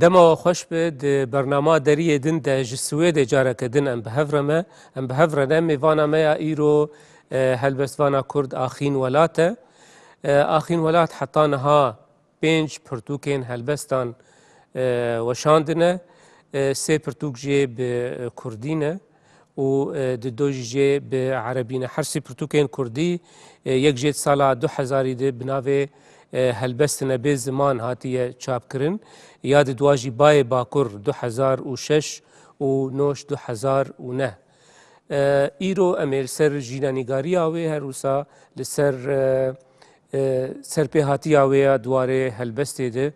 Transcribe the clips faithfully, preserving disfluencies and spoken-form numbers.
Dema we xweş be, di bernama Deriyê Din de ji Swêdê careke din em bi hev re me. Em bi hev re ne, mêvana me ya îro, e, helbestvana Kurd Axîn Welat e. E, Axîn Welat heta niha pênc pirtûkên helbestan, e, weşandine. E, sê pirtûk jê bi, e, Kurdî ne û, e, di do jî jê bi Erebî ne. Her sê pirtûkên Kurdî, e, yek jê di sala du hezarî de bi navê, e, Helbestine bê ziman hatiye çapkirin. Ya di dua jî Bayê Bakur du hezar û şeş û Noş du hezar û neh. E, îro em ê li ser jînenîgariya wê her wisa li ser, e, e, serpêhatiya wê ya di warê helbestê de,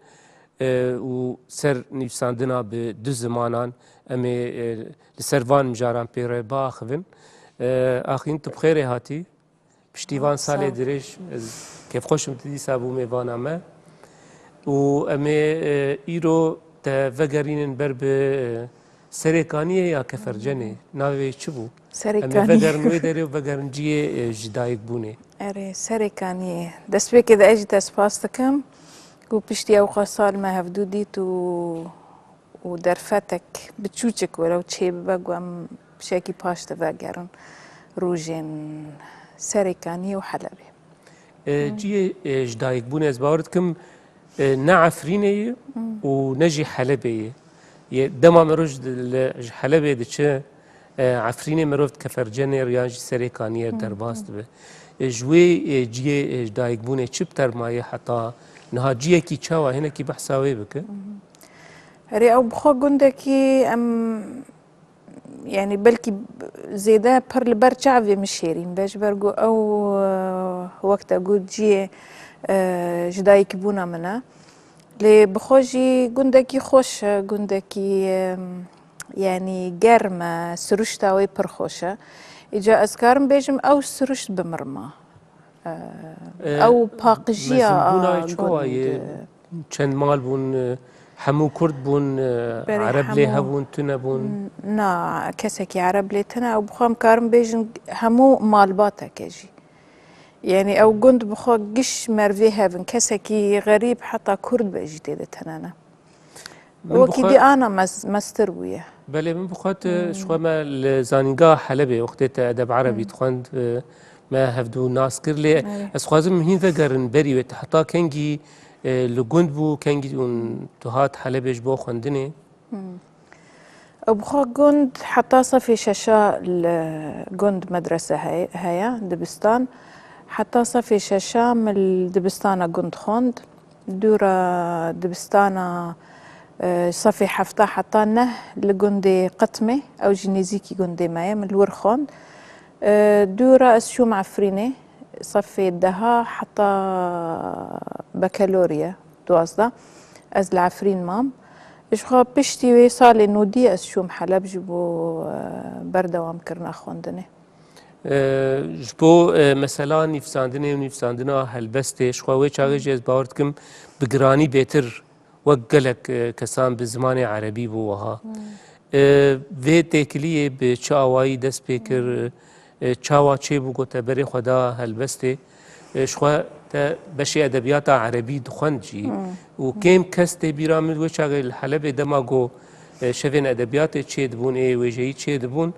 e, û ser nivîsandina bi du zimanan em ê, e, li ser van mijaran pê re biaxivin. E, Axîn, tu bi xêrê hatî. Piştî van salê dirêj ez kêfxweş im tu dîsa bû mêvana me. Û em ê, e, îro te vegerînin ber bi, e, Serêkaniyê ya Kefercenê. Navê wê çi bû? Em ê Serêkaniyê. Vegerin wê derê û vegerin cihê, e, ji dayik bûnê. Erê, Serêkaniyê. Destpêkê de ez jî te spas dikim ku piştî ewqas sal me hevdû dît û û derfetek biçûçik were û çêbibe ku em pişekî paş de vegerin rojên Serêkaniyê û Helebê. E, cihê, e, ji dayikbûnê ez bawer dikim, e, ne Efrînê ye û ne jî Helebê ye. Yê dema merov ji, li, ji Helebê diçe, e, Efrînê merov di Kefercenê re yan jî Serêkaniyê re derbas dibe. E, ji wê, e, cihê, e, ji dayikbûnê çi bi te re maye heta niha cihekî çawa hinekî behsa wê bike? Erê, ew bi xwe gundekî em, yanî belkî zêde pir li ber çavê min şêrîn be, ji ber ku ew, e, wek te got cihê, e, ji dayikbûna min e. Lê bi xwe jî gundekî xweş e, gundekî, e, yanî germ e, siruşta wê pir xweş e. Îca ez karim bêjim ew siruşt bi min re ma. E, E, ew paqijiya mezinbûna wê çawa gund, ye? Çend mal bûn? E, hemû Kurd bûn? E, Ereb lê hemû hebûn, tune bûn? N-, na, kesekî Ereb lê tune. Ew bi xwe em karin bêjin hemû malbateke jî. Yanî ew gund bi xwe giş mervê hev in. Kesekî xerîb heta Kurd be jî tê de tune ne. Min Wekî bixwe- dî ana mez-, mestir bûye. Belê, min bixwe tu, Hmm. ji xwe me li Zanîngeha Helebê wextê te edeb erebî Hmm. dixwend, e, me hevdû nas kir. Lê Evet. ez xwazim hîn vegerin berî wê. Tu heta kengî, e, li gund bû, kengî hûn tu hat Helebê ji bo xwendinê? Hmm. Ew bi xwe gund heta sefê şeşa li gund medrese heye, heye, dibistan. Heta sefê şeşa min li dibistana gund xwend. Dûra dibistana, e, sefê hefta heta neh li gundê Qitmê, ew jî nêzîkî gundê me ye, min li wir xwend. E, dûra ez çûm Efrînê, sefê deha heta bekeloriye duwazdeh, ez li Efrîn mam. Ji xwe piştî wê salê nodî ez çûm Heleb ji bo, e, berdewamkirina xwendinê. E, ji bo, e, mesela nivîsandinê û nivîsandina helbestê, ji xwe wê çaxê jî ez bawer dikim bi giranî bêtir wek gelek, e, kesan bi zimanê erebî bû wiha. Hmm. E, vê têkiliyê bi çi awayî dest pê kir, e, çawa çêbû ku te berê xwe da helbestê? E, ji xwe te beşê edebiyata erebî dixwend jî. Hmm. Û kêm kes tê bîra min wê çaxê li Helebê dema ku, e, şevên edebiyatê çêdibûn, ê wêjeyî çêdibûn,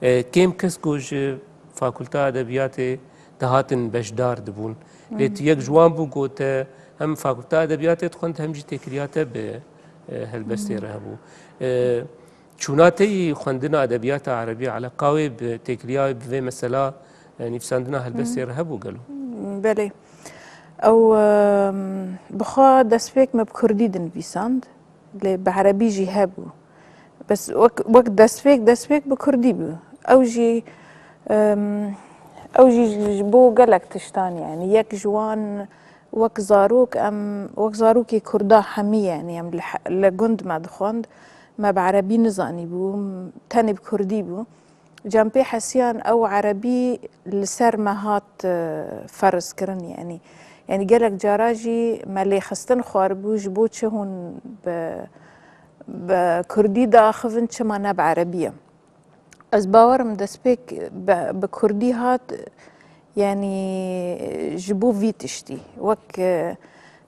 e, kêm kes ku ji Fakulta Edebiyatê dihatin beşdar dibûn. Lê tu yek ji wan bû ku te hem Fakulta Edebiyatê dixwend hem jî têkiliya te bi, e, helbestê re hebû. E, çûna te yî xwendina edebiyata erebî, eleqa wê bi têkiliya wê bi vê mesela, e, nivîsandina helbestê re hebû gelo? Belê. Ew, em, bi xwe destpêk me bi kurdî dinivîsand. Lê bi erebî jî hebû. Bes wek, wek destpêk, destpêk bi kurdî bû. Ew jî, em, ew jî ji, ji bo gelek tiştan, yanî yek ji wan wek zarok, em wek zarokê kurda hemî, yanî em li he-, li gund me dixwend, me bi erebî nizanîbû, tenê bi kurdî bû. Cem pê hesiyan ew erebî li ser me hat, e, ferz kirin, yanî, yanî gelek cara jî me lêxistin xwaribû, ji bo çi hûn bi, bi kurdî diaxivin, çima ne bi erebî ye? Ez bawer im destpêk bi, bi kurdî hat, yanî ji bo vî tiştî. Wek, e,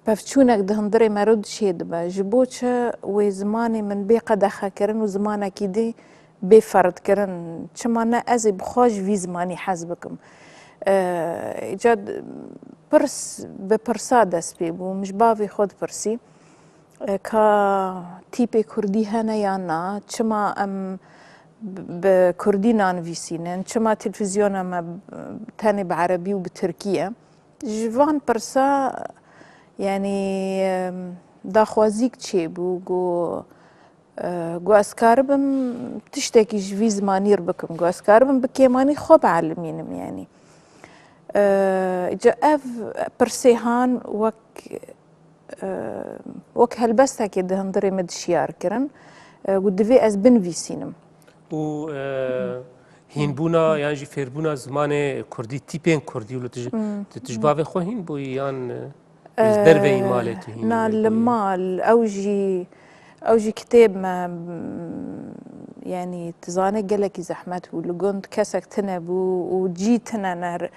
pevçûnek di hundirê me re çêdibe. Ji bo çi wê zimanê min bê qedexekirin û zimanekî dî bê ferdkirin? Çima ne ez ê bi xwe ji vî zimanî hez bikim? E, îca d-, pirs bi pirsa dest pê bû. Min ji bavê xwe dipirsî, e, ka tîpê kurdî hene yan na? Çima em bi, bi kurdî nanivîsînin? Çima televîzyona me tenê bi erebî û bi tirkî ye? Ji van pirsa, yanî, em, daxwazîk çêbû, got, e, got, ez karibim tiştekî ji vî zimanî re bikim, got, ez karibim bi kêmanî xwe bielîmînim, yanî. E, ca ev pirsê han wek, e, wek helbestekê di hundirê min de şiyar kirin. E, got, divê ez binivîsînim. Û, e, hînbûna yan jî fêrbûna zimanê kurdî, tîpên kurdî, wilo tu ji, Hmm. tu, tu ji bavê xwe hîn bûyî yan, e, ji derveyî malê tu hîn Na, li bûyî? Mal, ew jî, ew jî kitêb me, m, yanî, tu zanê gelekî zehmet bû. Li gund kesek tune bû û cî tune ne,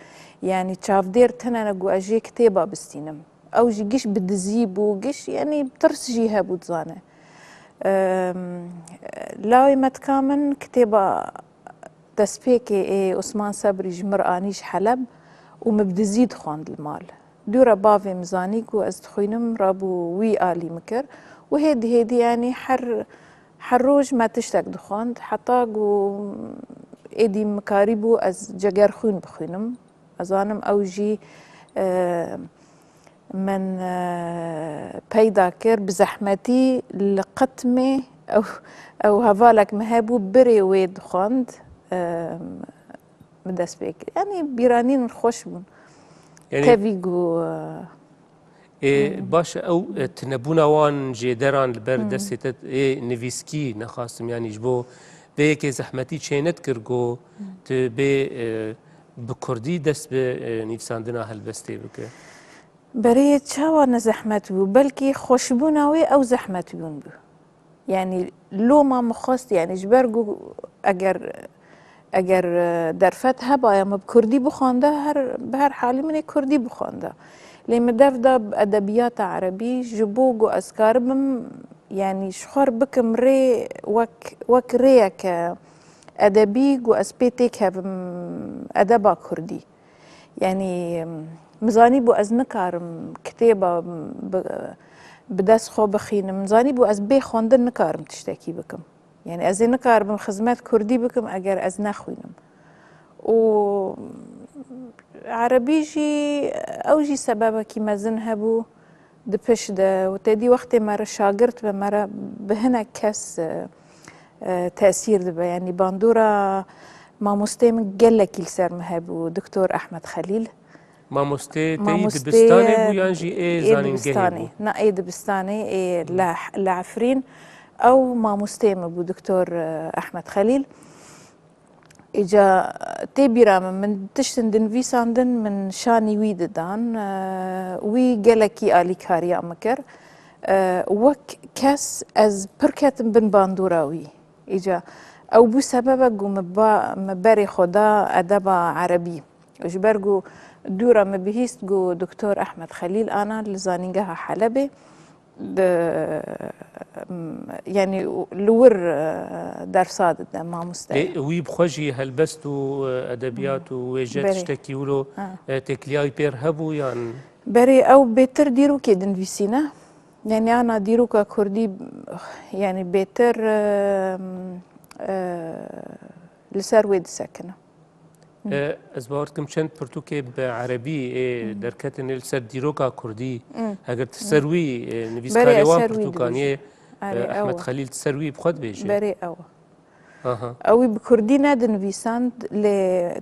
yanî, çavdêr tune ne ku ez jê kitêba bistînim. Ew jî giş bi dizî bû, giş, yanî, tirs jî hebû, dizane. Em, lawê me dika min kitêba destpêkê ê Osman Sebrî ji mir anî ji Heleb û min bi dizî dixwend li mal. Dû re bavê min zanî ku ez dixwînim, rabû wî alî min kir û hêdî hêdî, yanî, her, her roj me tiştek dixwend, heta ku êdî min karîbû ez Cegerxwîn bixwînim. Ez zanim ew jî, e, min, e, peyda kir, bi zehmetî li qitmê ew, ew hevalek min hebû, birê wê dixwend, e, min dest pê kir. Yanî bîranîn xweş bûn. Yanî Tevî ku, e, Ê, baş e, ew, e, tunebûna wan jêderan li ber destê te ê nivîskî nexastim, yanî ji bo vê yekê zehmetî çê nedikir ku tu bê, e, bi kurdî dest bi, e, nivîsandina helbestê bike? Berê çawa ne zehmet bû? Belkî xweşbûna wê ew zehmetbûn bû. Yanî loma min xwest, yanî ji ber ku eger, eger, e, derfet hebaya min bi kurdî bixwanda, her, bi her halî min ê kurdî bixwanda. Lê min dev da bi edebiyata erebî, ji bo ku ez karibim, yanî ji xwe re bikim rê wek, wek rêyeke edebî ku ez pê têkevim edeba kurdî. Yanî, min zanîbû ez nikarim kitêba bi, bi dest xwe bixînim. Min zanîbû ez bê xwendin nikarim tiştekî bikim. Yanî, ez ê nikaribim xizmet kurdî bikim eger ez nexwînim. Û erebî jî, ew jî sebebekî mezin hebû. Di pişt de û te dî wextê me re şagirt be, me re bi hinek kes, e, e, tesîr dibe. Yanî bandora mamosteyê min gelekî li ser min hebû, Doktor Ehmed Xelîl. Mamostê te yî Mamostê dibistanê bû yan jî ê ê zanîngehê dibistanê bû? Na, ê dibistanê, ê li, li Efrîn. Ew mamosteyê min bû, Doktor, e, Ehmed Xelîl. Îca tê bîra min, min tiştin dinivîsandin, min şanî wî didan. Wî gelekî alîkariya min kir. Wek kes ez pir ketim bin bandora wî. Îca ew bû sebebe ku min ba, min berê xwe da edeba erebî. Ji ber ku dû re min bihîst ku Doktor Ehmed Xelîl ana li Zanîngeha Helebê. Di, em, yanî li wir, e, dersa dide mamoste. Ê, wî bi xwe jî helbest û, e, edebiyat û wêje Berê. tiştekî wilo, Ha. e, têkiliya wî pêr hebû yan? Berê ew bêtir dîrokê dinivîsîne. Yanî ana dîroka kurdî, yanî bêtir, e, e, li ser wê disekine. E, ez bawer dikim çend pirtûkê bi erebî ê derketin ê li ser dîroka kurdî. Heger tu ser wî, e, nivîskarê wan pirtûkan yê, e, Ehmed Xelîl, tu ser wî bi xwe dibêje. Berê ew. Aha. Ew wî bi kurdî nedinivîsand, lê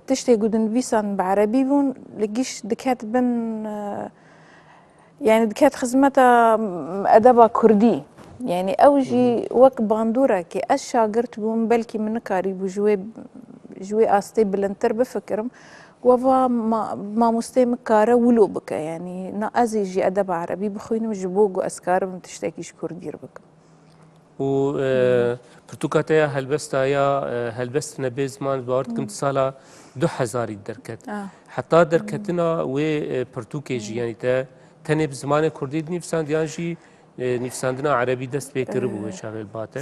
tiştê ku dinivîsand bi erebî bûn, li giş diket bin, e, Yanî diket xizmeta, m, edeba kurdî. Yanî ew jî wek bandoreke, ez şagirt bûm, belkî min nikarîbû ji wê, ji wê astê bilindtir bifikirim. Weva ma-, mamosteyê min kare wilo bike. Yanî na ez ê jî edeba erebî bixwînim ji bo ku ez karibim tiştekî ji kurdî re bikim. Û, e, pirtûka te ya helbesta ya, e, Helbest nebê ziman, bawer dikim di sala du hezarî derket. Ah. Heta derketina wê, e, pirtûkê jî, yanî te Tenê bi zimanê kurdî dinivîsand yan jî, e, nivîsandina erebî dest pê kiribû wê çaxê li ba te?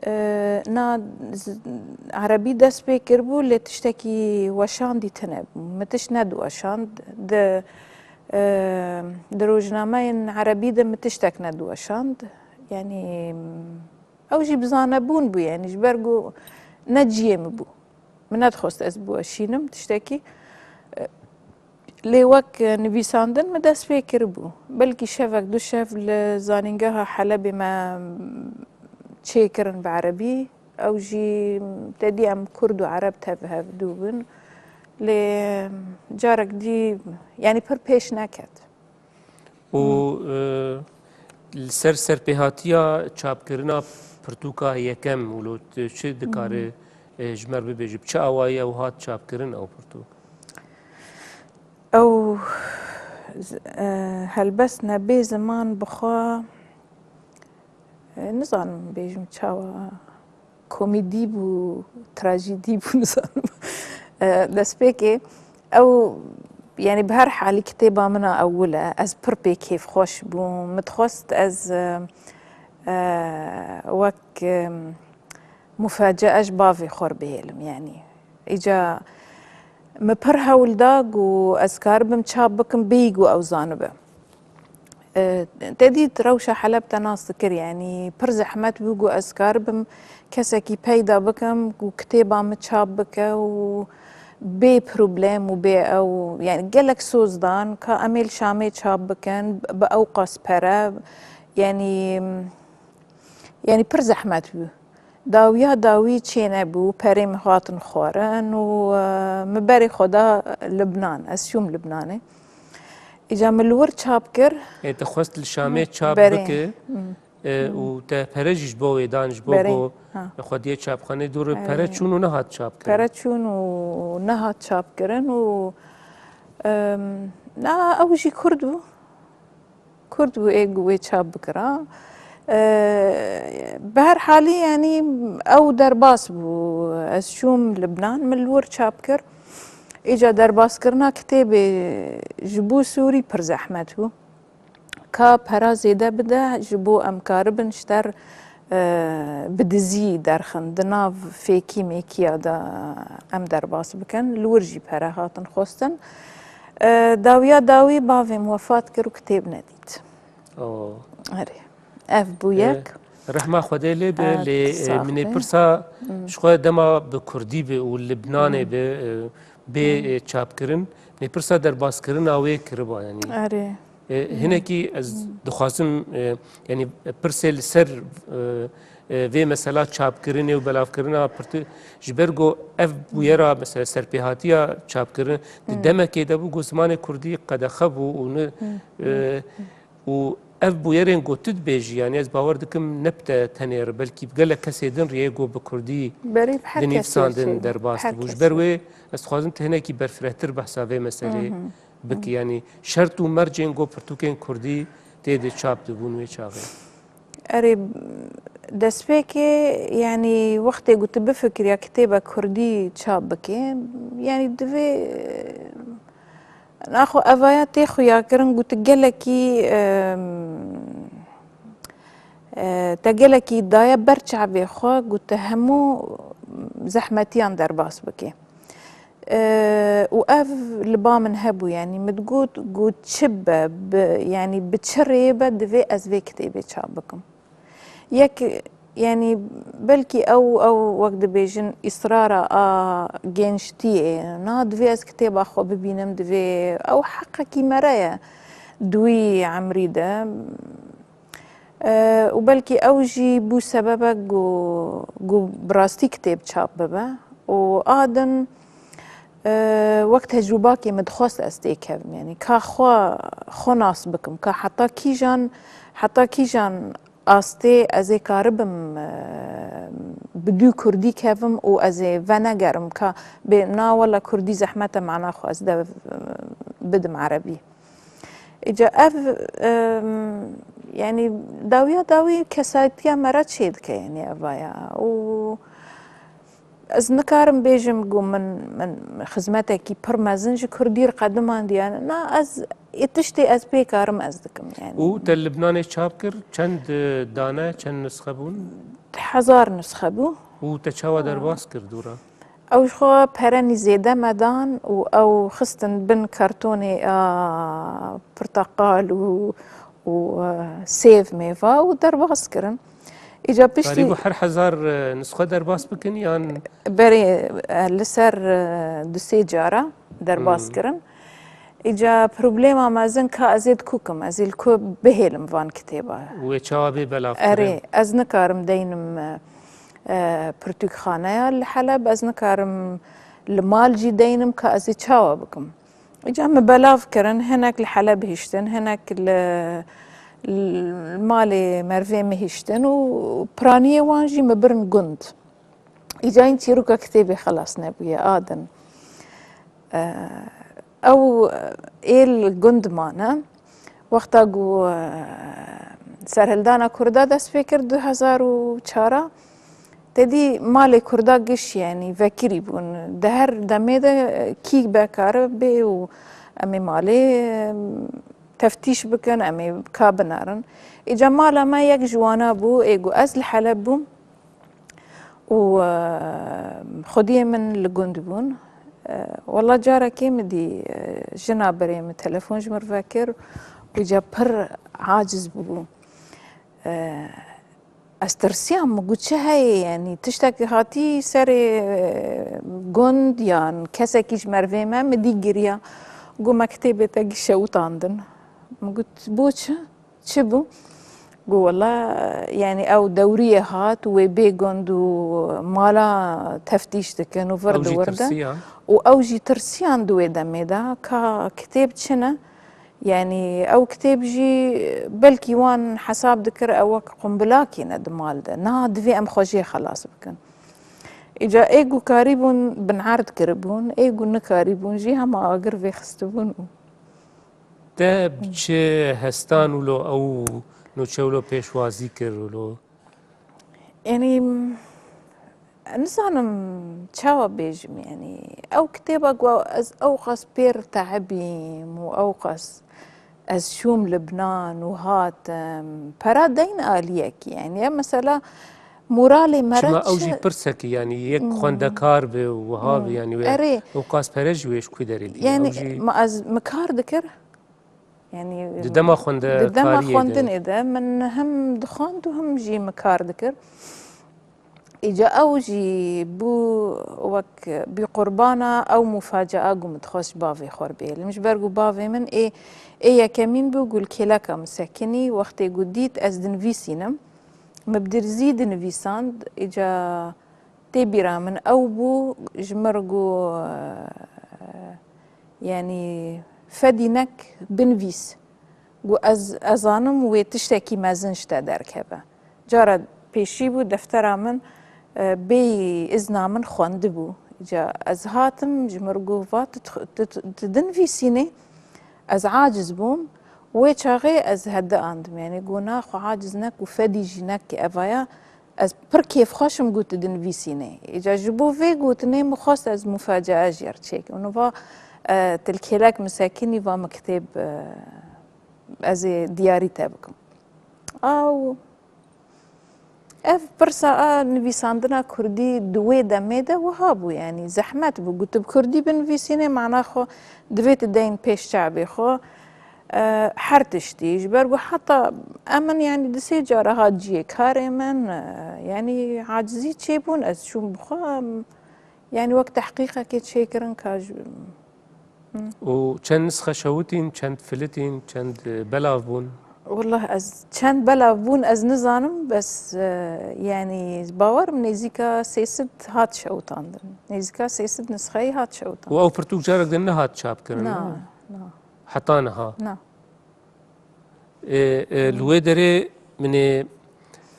E, na, z- erebî dest pê kiribû, lê tiştekî weşandî tune bû. Min tişt nediweşand. Di, e, di rojnameyên erebî de min tiştek nediweşand. Yanî, ew jî bi zanebûn bû, yanî ji ber ku ne ciyê min bû. Min nedixwest ez biweşînim tiştekî. Lê wek nivîsandin min dest pê kiribû. Belkî şevek du şev li Zanîngeha Helebê me çêkirin bi erebî. Ew jî, te dî, em kurd û ereb tev hev dû bin. Lê carek dî, yanî, pir pêş neket. Û, e, li ser serpêhatiya çapkirina pirtûka yekem, wilo tu çi dikare, e, ji me re bibêjî? Bi çi awayî ew hat çapkirin ew pirtûk? Ew, e, helbest nebê ziman bi xwe, e, nizanim bêjim çawa, komîdî bû, trajîdî bû, nizanim. E, destpêkê ew, yanî, bi her halî kitêba min a ewil e. Ez pir pê kêfxweş bûm. Min dixwest ez, e, e, wek, e, mufacee ji bavê xwe re bihêlim, yanî. Îca min pir hewl da ku ez karibim çap bikim, bêyî ku ew zanibe. E, te dît rewşa Heleb te nas dikir, yanî pir zehmet bû ku ez karibim kesekî peyda bikim ku kitêba min çap bike û bê problem û bê ew, yanî gelek soz dan ka em ê li Şamê çap bikin, bi ew qas pere, yanî, yanî pir zehmet bû. Dawiya dawî çênebû, perê min hatin xwarin û, e, min berê xwe da Libnan, ez çûm Libnanê. Îca min li wir çap kir. Ê, te xwest li Şamê çap bike, e, û te pere jî ji bo wê dan, ji bo ku xwediyê çapxanê dûr pere çûn û nehat çapkirin. Pere çûn û nehat çapkirin û, em, na, ew jî kurd bû. Kurd bû ê ku wê çap bikira. E, bi her halî, yanî, ew derbas bû. Ez çûm Libnan, min li wir çap kir. Îca derbaskirina kitêbê ji bo Sûrî pir zehmet bû. Ka pera zêde bide, ji bo em karibin ji der, e, bi dizî derxin. Di nav fêkî mêkiya de em derbas bikin. Li wir jî pere hatin xwestin. E, dawiya dawî bavê min wefat kir û kitêb nedît. Oh. Erê. Ev bû yek. E, rehma Xwedê lê be, lê, e, min ê pirsa ji xwe dema bi kurdî be û Libnanê be, e, bê, e, çapkirin, min ê pirsa derbaskirina wê kiriba, yanî. Erê. E, hinekî ez dixwazim, e, yanî pirsê li ser, e, e, vê mesela çapkirinê û belavkirina pirtû, ji ber ku ev bûyera, mesela serpêhatiya çapkirin, di demekê de bû ku zimanê kurdî qedexe bû û ni, e, û ev bûyerên ku tu dibêjî, yanî ez bawer dikim ne bi te tenê re, belkî bi gelek kesê din re yê ku bi kurdî dinivîsandin derbas dibû. Ji ber wê ez dixwazim tu hinekî berfirehtir behsa vê meselê bikî. Yanî şert û mercên ku pirtûkên kurdî tê de çap dibûn wê çaxê. Erê, destpêkê, yanî wextê ku tu bifikiriya kitêba kurdî çap bike, yanî divê, naxwe evaya tê xuyakirin ku tu gelekî, em, e, te gelekî daye ber çavê xwe ku tu hemû zehmetiyan derbas bike. E, û ev li ba min hebû, yanî min digot, got çi be, bi, yanî bi çi rê be, divê ez vê kitêbê çap bikim. Yek, yanî belkî ew, ew wek dibêjin, îsrara a gençtiyê, na, divê ez kitêba xwe bibînim, divê, ew heqekî mere ye di wî emrî de. E, û belkî ew jî bû sebebek ku, ku bi rastî kitêb çap bibe. Û a din, e, wek tecrûbakê min dixwest ez têkevim, yanî ka xwe, xwe nas bikim, ka heta kîjan, heta kîjan astê ez ê karibim, e, bi dû kurdî kevim û ez ê venegerim, ka bê, na, wela kurdî zehmet e, mana xwe ez de, e, bidim erebî. Îca ev, em, yanî dawiya dawî kesayetiya me re çêdike, yanî eva ya. Û Ez nikarim bêjim ku min, min xizmetekî pir mezin ji kurdî re qedimandiye. Na, ez ê tiştê ez pê karim ez dikim, yani. Û te li Libnanê çap kir, çend, e, dane, çend nusxe bûn? Hezar nusxe bû. Û te çawa derbas kir dû re? Ew ji xwe perenî zêde me dan û ew xistin bin kartonê a pirteqal û, û, e, sêv mêva û derbas kirin. Îca piştî Karîbû her hezar, e, nusxe derbas bikin yan? Berê, e, li ser, e, du sê cara derbas Hmm. kirin. Îca problema mezin ka ez ê di ku kim, ez ê li ku bihêlim van kitêba. Wê çawa bê belavkirin? Erê, ez nikarim deynim, e, e, pirtûkxaneya li Heleb, ez nikarim li mal jî deynim ka ez ê çawa bikim. Îca min belav kirin, hinek li Heleb hiştin, hinek li, li malê mervê min hiştin û piraniyê wan jî min birin gund. Îca hîn çîroka kitêbê xelas nebûye, a din. E, ew ê li gund mane. Wexta ku, e, serhildana Kurda dest pê kir du hezar û çar a, te dî malê Kurda giş, yanî, vekirî bûn. Di her demê de, e, kî bekare bê û em ê malê, e, teftîş bikin, em ê ka binerin. Îca mala me yek ji wana bû, ê ku ez li Heleb bûm û, e, xwediyê min li gund bûn. E, wela carekê min dî, e, jina birê min telefon ji min re vekir û îca pir aciz bûbû. E, ez tirsiyam, min got, "Çi heye, yanî tiştekî hatî serê, e, gund yan kesekî ji mervê me?" Min dî giriya. Got, "Me kitêbê te gişewitandin." Min got, "Bo çi?" Çi bû? Got, "Wela, yanî ew dewriyê hat û wê bê gund û mala teftîş dikin û vir Ew di jî wir de." tirsiyan. Û ew jî tirsiyan di wê demê de, ka kitêb çi ne? Yanî ew kitêb jî belkî wan hesab dikir ew wek qumbilakî ne di mal de. Niha divê em xwe jê xelas bikin. Îca ê ku karîbûn binerd kiribûn, ê ku nikarîbûn jî hema agir vêxistibûn û Te bi çi hestan wilo ew nûçe wilo pêşwazî kir wilo? Yanî, nizanim çawa bêjim, yanî, ew kitêba ku ez ewqas pê re teibîm û ewqas ez çûm Libnan û hatim, pera deyn aliyekî, yanî, ya mesela, moralê me re Çima ew jî çi- pirsekî, yanî yek Hmm. xwendekar be û wiha be, Hmm. yanî wê Erê. ew qas pere ji wê ji ku derê dî? Yanî Ew jî ma ez mi kar dikir? Yanî Di dema xwendekariyê di dema de. xwendinê de min hem dixwend û hem jî mi kar dikir. Îca ew jî bû wek bî qurbana ew mufacaa ku min dixwest ji bavê xwe re bihêlim. Ji ber ku bavê min ê, ê yekemîn bû ku li kêleka min sekinî, wextê ku dît ez dinivîsînim. Min bi dirzî dinivîsand, îca tê bîra min ew bû, ji min re got, e, yanî fedî nek binivîs. Got, ez, ez zanim wê tiştekî mezin ji te derkeve. Cara pêşî bû, deftera min, e, bêyî izna min xwendibû. Îca ez hatim, ji min re got, va tu, tu, tu, tu dinivîsînê? Ez aciz bûm. Wê çaxê ez hedi andim. Yanî got, na, xwe aciz nek û fedî jî nek, evaya ez pir kêfxweş im ku tu dinivîsînê. Îca ji bo vê gotinê min xwest ez mufacaa jê re çêkim. Min va, e, tu li kêlek min sekinî, va min kitêb, e, ez ê diyarî te bikim. Aw, ev pirsa a nivîsandina kurdî di wê demê de wiha bû, yanî zehmet bû. Got, tu bi kurdî binivîsînê, mana xwe divê tu deyn pêş çavê xwe, e, her tiştî. Ji ber ku heta em min, yanî di sê cara hat cihê karê min, e, yanî acizî çêbûn, ez çûm bi xwe, em, yanî wek tehqîqekê çêkirin ka ji Û çend nisxe şewitîn, çend filitîn, çend, e, belav bûn? Wallah, ez çend belav bûn, ez nizanim, bes, e, yanî, bawer im nêzîka sê sed hat şewitandin. Nêzîka sê sed nisxeyî hat şewitandin. Û ew pirtûk carek din nehat çapkirin, Na, ne? na. Heta niha? Na. E, e, li wê derê min ê,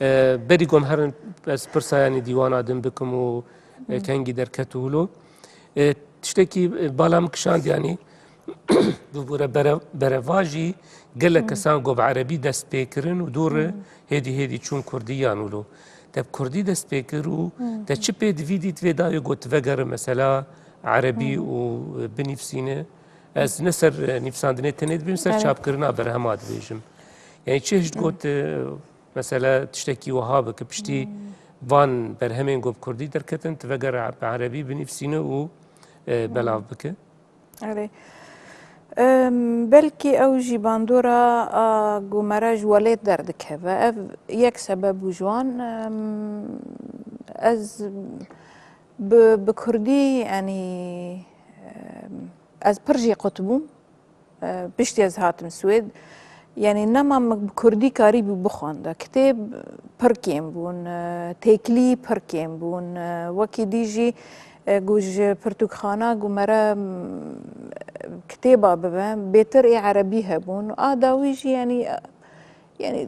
e, berî ku em herin ez pirsa, yanî, dîwana din bikim û, e, Hmm. kengî derket û wilo. E, tiştekî, e, bala min kişand, yanî, bibûre bere-, berevajî gelek Hmm. kesan ku bi erebî dest pê kirin û dû re Hmm. hêdî hêdî çûn kurdiyan wilo. Te bi kurdî dest pê kir û te çi pê di vî dît vê dawî got vegere mesela erebî û binîfsîne? Ez ne ser, e, nivîsandinê tenê dibêm, ser çapkirina berhema dibêjim. Yani çi hişt got, e, mesela tiştekî wiha bike, piştî van berhemên ku bi kurdî derketin, tu vegere bi erebî binivîsîne û, e, belav bike? Erê. Em, belkî ew jî bandora a ku me re ji welêt derdikeve. Ev yek sebeb bû ji wan. Em, ez bi, bi kurdî, yanî, em, ez pir jê qut bûm. E, piştî ez hatim Swêd. Yanî nema min bi kurdî karîbû bixwenda. Kitêb pir kêm bûn, e, têkilî pir kêm bûn. E, wekî dî jî, e, ku ji pirtûkxana ku me re, m, kitêba bibe, bêtir ê erebî hebûn. A dawî jî, yanî, e, yanî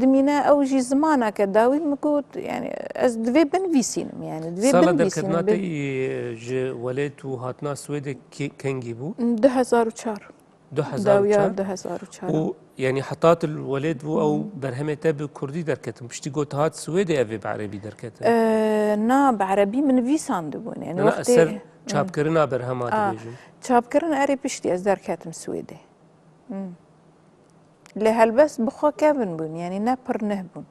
dimîne ew jî zimanek e. Dawî min got, yanî ez divê binivîsînim, yanî divê Sala binivîsînim. Derketina te yî ji welêt û hatina Swêdê kê-, kengî bû? Du hezar û çar. Du hezar û çar. Dawiya du hezar û çar. Û, yanî heta tu li welêt bû, ew berhemê te bi kurdî derketin. Piştî got hat Swêdê ev ê bi erebî derketin. Ee, na, bi erebî min nivîsandibûn. Yanî Na, na, wextê ser çapkirina berhema Aa, dibêjim. Çapkirin erê piştî ez derketim Swêdê. Hmm. Lê helbest bi xwe kevin bûn, yanî ne pir neh bûn.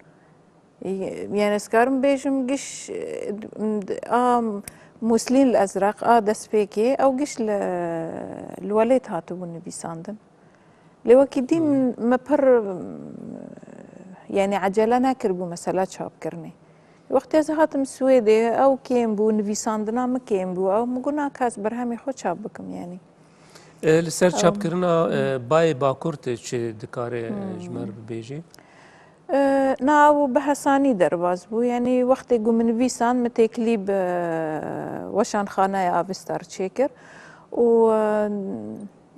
Yani ez karim bêjim giş, e, a Muslîn li Ezreq, a destpêkê, ew giş li, li welêt hatibûn nivîsandin. Lê wekî dî Hmm. me pir, yani ecele nekiribû mesela çapkirinê. Wextê ez hatim Swêdê, ew kêm bû, nivîsandina min kêm bû, ew min got, "Na, ka ez berhemê xwe çap bikim," yani. E, li ser Ew çapkirina, e, Bayê Bakur tê çi dikare, e, ji me re Hmm. bibêjî? E, na, ew bi hesanî derbas bû. Yanî wextê ku min nivîsand, min têkilî bi Weşanxaneya Avista re çêkir û,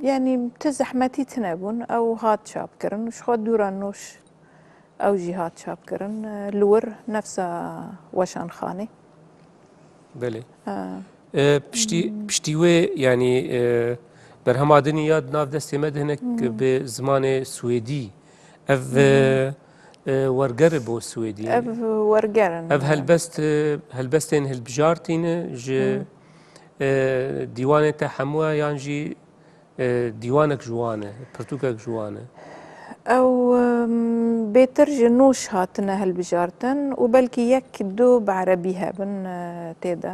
e, yanî ti zehmetî tune bûn. Ew hat çapkirin. Ji xwe dûra nûş ew jî hat çapkirin. E, li wir nefsa Weşanxanê. Belê. Ha. E, piştî, Hmm. piştî wê, yanî, e, berhema din ya di nav destê me de hinek Hmm. bi zimanê swêdî. Ev, Hmm. e, e, werger e bo swêdî. Ev werger in. Ev helbest, e, helbestên hilbijartî ne ji, Hmm. e, dîwanê te hemû e yan jî, e, dîwanek ji wan e, pirtûkek ji wan e? Ew, em, bêtir ji nûş hatine hilbijartin û belkî yek du bi erebî hebin, e, tê de.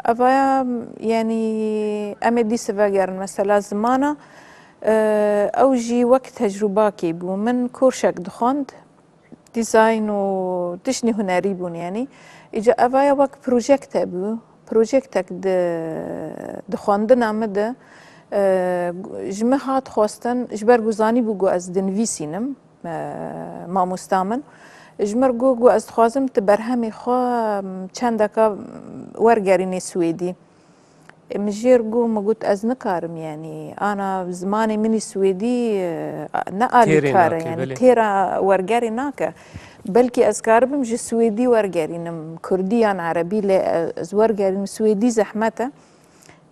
Evaya, yanî, em ê dîse vegerin mesela zimana, e, ew jî wek tecrûbakê bû. Min koşek dixwend, dîzayn û tiştî hunerî bûn, yanî. Îca evaya wek projekte bû. Projektek di, di xwendina min de, e, ji min hat xwestin, ji ber ku zanîbû ku ez dinivîsînim, e, mamosta min. Ji min re got, got, "Ez dixwazim tu berhemê xwe, em, çendeka, em, wergerînê Swêdî." Min jê re got, min got, "Ez nikarim, yanî, ana zimanê min î swêdî, e, ne alîkar e, yanî têra wergerê nake. Belkî ez karibim ji swêdî wergerînim, kurdî yan erebî, lê, e, ez wergerînim swêdî zehmet e."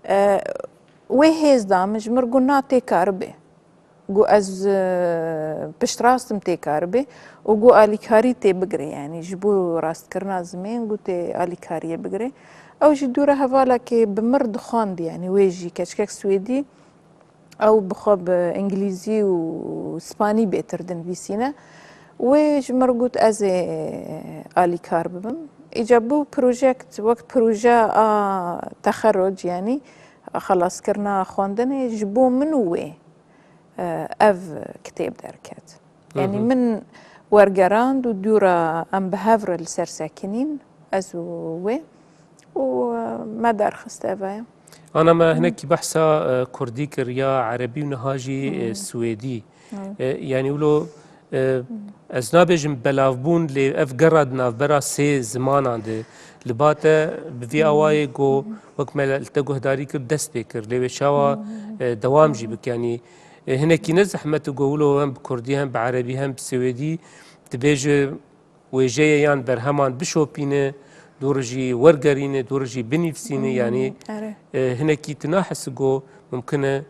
E, wê hêz da min, ji min re got, "Na, tê karibe." Got, "Ez, e, piştrast im tê karibê." Û got, "Alîkarî tê bigire, yanî ji bo rastkirina zimên, got, tê alîkariyê bigire." Ew jî dû re hevalekê bi mir dixwandî, yanî wê jî keçikek swêdî, ew bi xwe bi îngilîzî û spanî bêtir dinivîsîne. Wê ji mir got, "Ez ê alîkar bibim." Îca bû projekt, wek proje a texerruc, yanî xelaskirina xwendinê ji bo min û wê. e, ev kitêb derket. Yanî Hı hı. min wergerand û dûra em bi hev re li ser sekinîn, ez û wê, û, e, me derxist eve ye. Ana me Hı. hinekî behsa, e, kurdî kir ya erebî û niha jî, e, Hı. swêdî. Hı. E, yanî wilo, e, Hı. ez nabêjim belavbûn, lê ev gera di navbera sê zimanan de. Li ba te bi vî Hı. awayê ku Hı. wek me li te guhdarî kir, dest pê kir. Lê wê çawa, Hı. e, dewam jî Hı. bik? Yanî, E, hinekî ne zehmet e ku wilo hem bi kurdî, hem bi erebî, hem bi swêdî dibêje wêjeyê yan berheman bişopîne, dû re jî wergerîne, dû re jî binivîsîne, Hmm, yanî, erê. E, hinekî tu nahisi ku mumkin e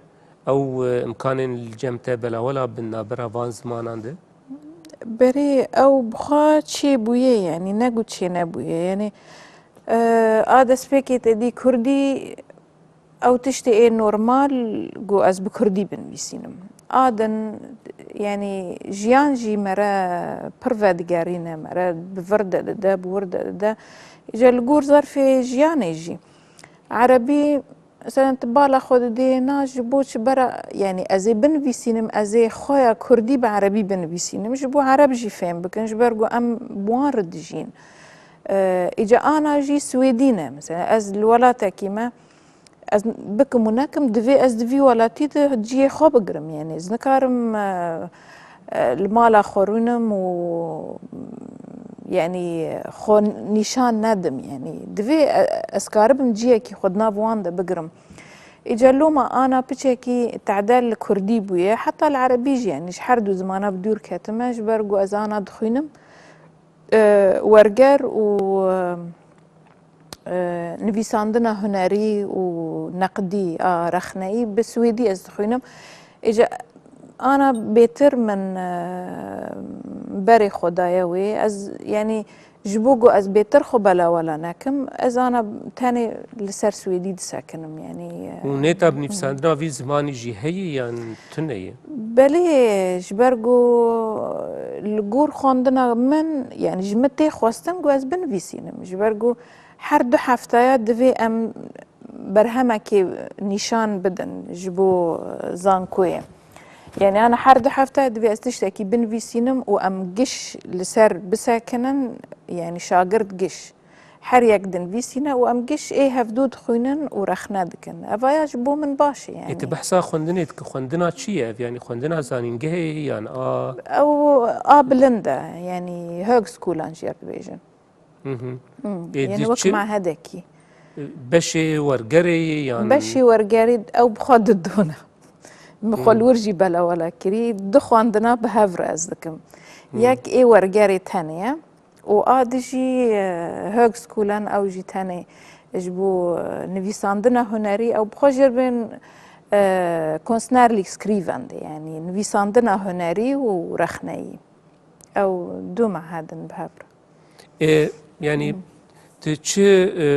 ew, e, imkanên li cem te belawela bin nabera van zimanan de? Berê ew bi xwe çêbûye, yanî ne ku çênebûye. Yanî, e, a destpêkê te dî kurdî, ew tiştê ê normal ku ez bi kurdî binivîsînim. A din, yanî jiyan jî me re pir vedigerîne, me re bi vir de dide, bi wir de dide. Îca li gor zerfê jiyanê jî. Erebî, meselen, tu bala xwe didê, na, ji bo çi bera, yanî ez ê binivîsînim, ez ê xweya kurdî bi erebî binivîsînim, ji bo ereb jî fêm bikin, ji ber ku em bi wan re dijîn. E, îca ana jî swêdî ne. Mesela ez li welatekî me, ez bikim û nekim, divê ez di vî welatî de ciyê xwe bigirim. Yanî ez nikarim, e, e, li mala xwe rûnim û, yanî, xwe nîşan nedim. Yanî divê, e, ez karibim ciyekî xwe di nav wan de bigirim. Îca loma ana piçekî tade li kurdî bûye, heta li erebî jî, yanî ji her du zimana bi dûr ketime, ji ber ku ez ana dixwînim, e, werger û, e, e, nivîsandina hunerî û neqdî a rexneyî bi swêdî ez dixwînim. Îca ana bêtir min, e, berê xwe daye wê. Ez, yanî, ji bo ku ez bêtir xwe belawela nekim, ez ana tenê li ser swêdî disekinim, yanî, e, Û nêta bi nivîsandina vî zimanî jî heye yan tune ye? Belê, ji ber ku li gor xwendina min, yanî ji min tê xwestin ku ez binivîsînim. Ji ber ku her du heftaya divê em berhemekê nîşan bidin ji bo zankoyê. Yanî, ana her du heftaya divê ez tiştekî binivîsînim û em giş li ser bisekinin, yanî şagirt giş. Her yek dinivîsîne û em giş ê hevdû dixwînin û rexne dikin. Evaya ji bo min baş e, yanî. Ê, tu behsa xwendinê dikî, xwendina çi ye ev? Yanî xwendina zanîngehê ye yan a? Ew a bilind e, yanî Högskolan jê re dibêjin. Hı hı. Hmm, Ê, yanî di wek çi mahedekî. Beşê wergerê ye yan? Beşê wergerê ew bi xwe didona. Min xwe li wir jî belawela kirî. Du xwendina bi hev re ez dikim. Yek ê wergerê tenê ye û a di jî, e, Högskolan, ew jî tenê ji bo, e, nivîsandina hunerî, ew bi xwe jê re bên, e, konstnärlikskrivende, yanî nivîsandina hunerî û rexneyî. Ew du mehed in bi hev re. E, yanî, tu çi, e,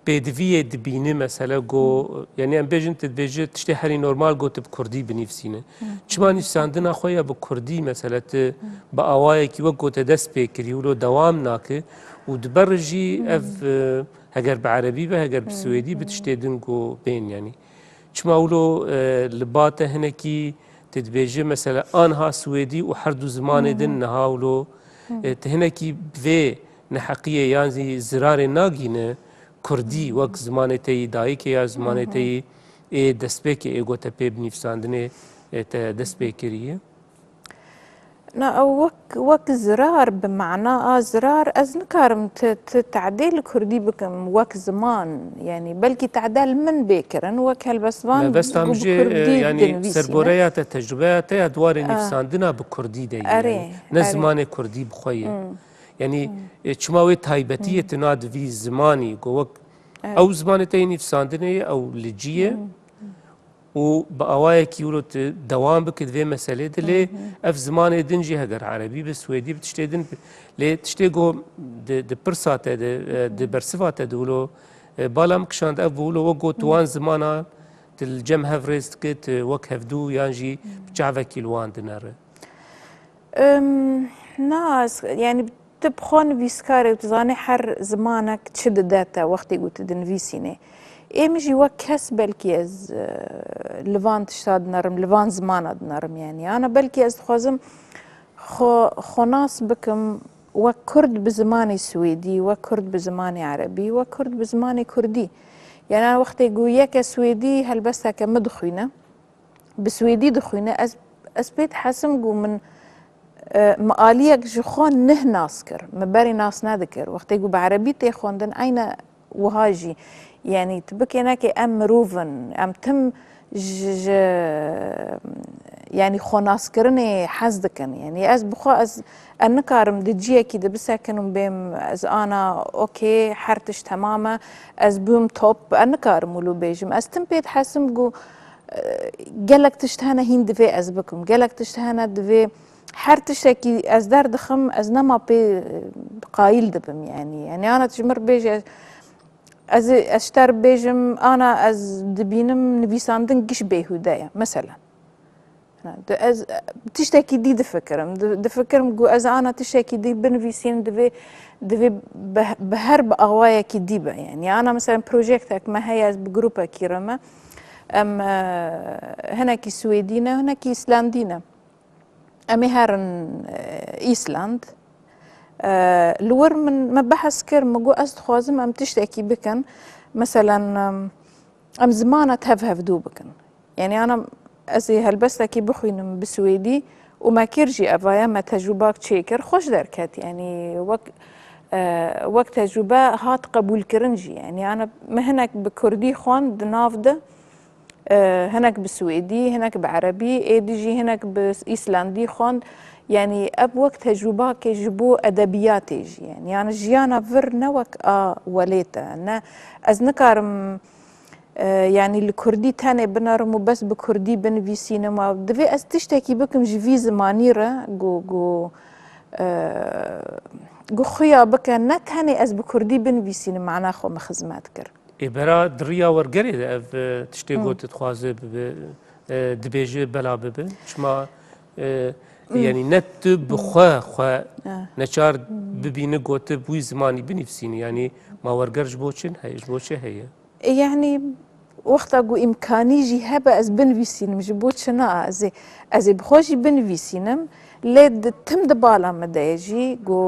pêdiviyê dibînî, mesela, ku, yanî, em bêjin, tu dibêjî tiştê herî normal ku tu bi kurdî binivîsîne. Çima nivîsandina xwe ya bi kurdî, mesela, tu bi awayekî wek ku te dest pê kirî, wilo dewam nake û di ber jî ev, e, heger bi erebî be, heger bi swêdî, bi tiştê din ku bên, yanî. Çima wilo, e, li ba te hinekî tu dibêjî, mesela, anha swêdî û her du zimanê din niha wilo, e, tu hinekî vê neheqiyê yan zî zirarê nagîne kurdî wek zimanê te yî dayikê ya zimanê te yî ê destpêkê ê ku te pê bi nivîsandinê, e, te dest pê kiriye? Na, ew wek, wek zirar, bi mana a zirar, ez nikarim ti, ti tadê li kurdî bikim wek ziman. Yanî belkî tade li min bê kirin, wek helbestvan. Mebesta min ku bi jê, e, kurdî yanî dinivîsîne. Serboreya te, tecrûbeya te ya di warê nivîsandina bi kurdî de ye, erê, yanî ne zimanê kurdî bi xwe ye. Yanî, e, çima wê taybetiyê tune di vî zimanî, ku wek ew zimanê te yê nivîsandinê ye, ew li cî ye. Û bi awayekî wilo tu dewam bike di vê meselê de, lê ev zimanê din jî heger erebî bi, swêdî bi, tiştê din bi. Lê tiştê ku di, di pirsa te de, e, di bersiva te de wilo, e, bala min kişand ev bû, wilo wek got tu wan zimana tu li cem hev rêz dike, tu wek hevdû yan jî bi çavekî li wan dinere. Em, na, ez, yanî, tu bi xwe nivîskar î û tu zanî her zimanek çi dide te wextê ku tu dinivîsînê. Ê min jî wek kes belkî ez, e, li van tişta dinerim, li van zimana dinerim, yanî. Ana belkî ez dixwazim xwe, xwe nas bikim wek kurd bi zimanê swêdî, wek kurd bi zimanê erebî, wek kurd bi zimanê kurdî. Yanî wextê ku yeke swêdî helbesteke min dixwîne, bi swêdî dixwîne, ez, ez pê dihesim ku min, e, min aliyek ji xwe nih nas kir, min berê nas nedikir. Wextê ku bi erebî tê xwendin, eyne wiha jî, yanî tu bikê nekê em mirov in, em tim ji, ji, yanî xwenaskirinê hez dikin. Yanî ez bi xwe, ez, ez nikarim di ciyekî de bisekinim bêm, ez ana, okê, her tişt temam e, ez bûm top, ez nikarim wilo bêjim. Ez tim pê dihesim ku, e, gelek tişt hene hîn divê ez bikim. Gelek tişt hene divê her tiştekî ez derdixim, ez nema pê, e, qayîl dibim, yanî. Yanî ana tu ji mir bêje, ez, ez ji te re bêjim, ana ez dibînim nivîsandin giş bêhûde ye, meselen. Na, di-, ez, e, tiştekî dî difikirim. Di-, difikirim ku ez ana tiştekî dî binivîsînim, divê, divê bi, bi her bi awayekî dî be. Yanî ana, meselen, projektek me heye, ez bi grupekî re me. Em, e, hinekî Swêdî ne, hinekî Îslandî ne. Em ê herin, e, Îsland. E, li wir min, me behs kir, min got, ez dixwazim em tiştekî bikin. Meselen, em, em zimana tev hevdû bikin. Yanî ana ez ê helbestekî bixwînim bi swêdî û me kir jî, evaya me tecrûbak çêkir, xweş derket. Yanî wek, e, wek tecrûbe hat qebûlkirin jî. Yanî ana me hinek bi kurdî xwend di nav de, e, hinek bi swêdî, hinek bi erebî, êdî jî hinek bi îslandî xwend. Yanî ev wek tecrûbakê ji bo edebiyatê jî. Yanî, yanî jiyana vir ne wek a welêt e. Ne, ez nikarim, e, yanî li kurdî tenê binerim û bes bi kurdî binivîsînim. A, divê ez tiştekî bikim ji vî zimanî re ku, ku, e, ku xuya bike, ne tenê ez bi kurdî binivîsînim, mana xwe min xizmet kir. Ê bera di riya wergerê de ev, e, tiştê Hmm. ku tu dixwaze bibe, e, dibêje bela bibe. Çima, e, Hmm. yanî ne tu bi xwe, xwe Ah. neçar bibîni ku tu bi wî zimanî binivîsînî. Yanî ma werger ji bo çi heye, ji bo çi heye? E, yanî wexta ku îmkanî jî hebe ez binivîsînim, ji bo çi na? Ez ê, ez ê bi xwe jî binivîsînim. Lê di, tim di bala min de ye jî, ku